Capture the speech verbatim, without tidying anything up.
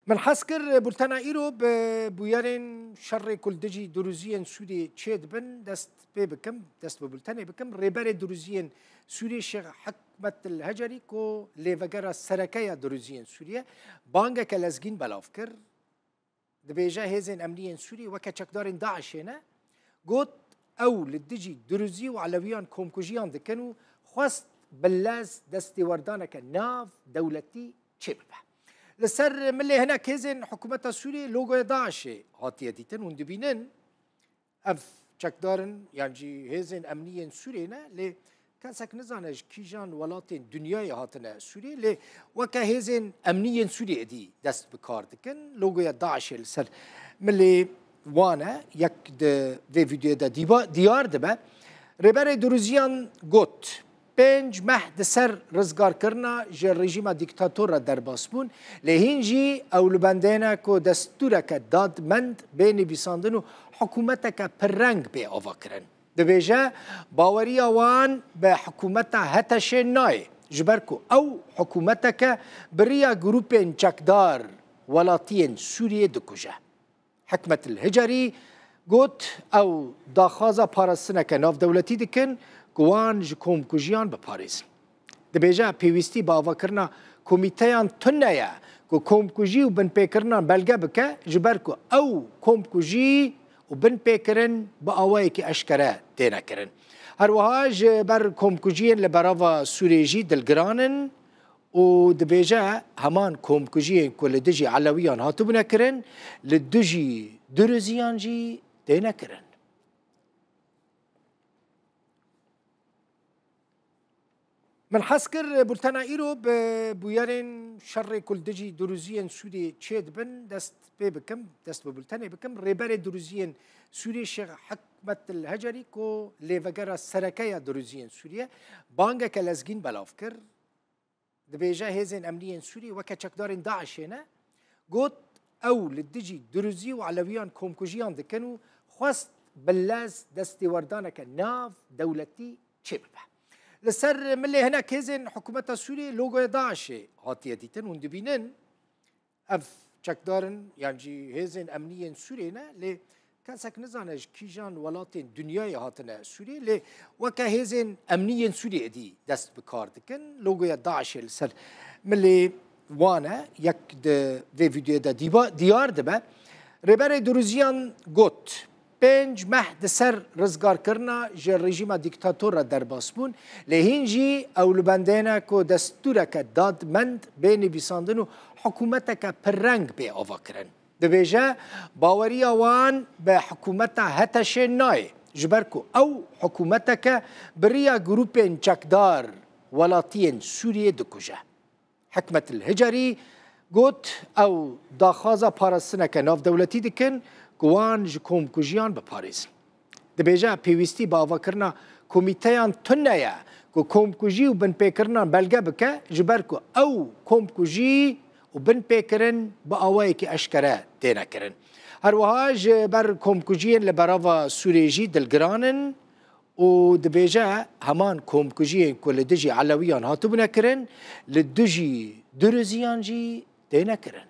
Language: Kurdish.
Min hez kir bultena îro bi bûyerên şerê ku li dijî Duruziyên Sûriyê çêdibin dest pê bikim, dest bi bultenê bikim. Rêberê Duruziyên Sûriyê Şêx Hikmet El Hecerî ku lêvegera sereke ya Duruziyên Sûriyê bangeke lezgîn belav kir. Dibêje hêzên emniyên Sûriyê weke çekdarên DAIŞê ne, got ew li dijî Duruzî û Elewiyan komkujiyan dikin û xwest bi lez destêwerdaneke nav dewletî çêbibe. Li ser milê hinek hêzên hikûmeta Sûriyê logoya DAIŞê hatiye dîtin. Hûn dibînin ev çekdar in yan jî hêzên emniyên Sûriyê ne, lê kesek nizane ji kîjan welatên dinyayê hatine Sûriyê, lê weke hêzên emniyên Sûriyê êdî dest bi kar dikin. Logoya DAIŞê li ser milê wan e, yek di vê vîdeoyê de dîba-, diyar dibe. Rêberê Duruziyan got, pênc meh di ser rizgarkirina ji rejîma dîktator re derbas bûn, lê hîn jî ew li bendê ne ku destûreke dadmend bê nivîsandin û hikûmeteke pirreng bê avakirin. Dibêje, baweriya wan bi hikûmeta HTŞê nayê, ji ber ku ew hikûmeteke bi riya grûpên çekdar welatiyên Sûriyê dikuje. Hikmet El Hicerî got, ew daxwaza parastineke navdewletî dikin ku wan ji komkujiyan biparêzin. Dibêje, pêwîstî bi avakirina komîteyan tune ye ku komkujî û binpêkirinan belge bike, ji ber ku ew komkujî û binpêkirin bi awayekî eşkere têne kirin. Her wiha ji ber komkujiyên li berava Sûriyê jî dilgiran in û dibêje, heman komkujiyên ku li dijî Elewiyan hatibûne kirin, li dijî Duruziyan jî têne kirin. Min hez kir bultena îro bi bûyerên şerê ku li dijî Duruziyên Sûriyê çêdibin dest pê bikim, dest bi bultenê bikim. Rêberê Duruziyên Sûriyê Şêx Hikmet El Hecerî ku lêvegera sereke ya Duruziyên Sûriyê bangeke lezgîn belav kir. Dibêje hêzên emniyên Sûriyê weke çekdarên DAIŞê ne, got ew li dijî Duruzî û Elewiyan komkujiyan dikin û xwest bi lez destêwerdaneke nav dewletî çêbibe. Li ser milê hinek hêzên hikûmeta Sûriyê logoya DAIŞê hatiye dîtin. Hûn dibînin ev çekdar in yan jî hêzên emniyên Sûriyê ne, lê kesek nizane ji kîjan welatên dinyayê hatine Sûriyê, lê weke hêzên emniyên Sûriyê êdî dest bi kar dikin. Logoya DAIŞê li ser milê wan e, yek di vê vîdeoyê de dîba-, diyar dibe. Rêberê Duruziyan got, pênc meh di ser rizgarkirina ji rejîma dîktator re derbas bûn, lê hîn jî ew li bendê ne ku destûreke dadmend bê nivîsandin û hikûmeteke pirreng bê avakirin. Dibêje, baweriya wan bi hikûmeta HTŞê nayê, ji ber ku ew hikûmeteke bi riya grûpên çekdar welatiyên Sûriyê dikuje. Hikmet El Hicerî got, ew daxwaza parastineke navdewletî dikin ku wan ji komkujiyan biparêzin. Dibêje, pêwîstî bi avakirina komîteyan tune ye ku komkujî û binpêkirinan belge bike, ji ber ku ew komkujî û binpêkirin bi awayekî eşkere têne kirin. Her wiha ji ber komkujiyên li berava Sûriyê jî dilgiran in û dibêje, heman komkujiyên ku li dijî Elewiyan hatibûne kirin, li dijî Duruziyan jî têne kirin.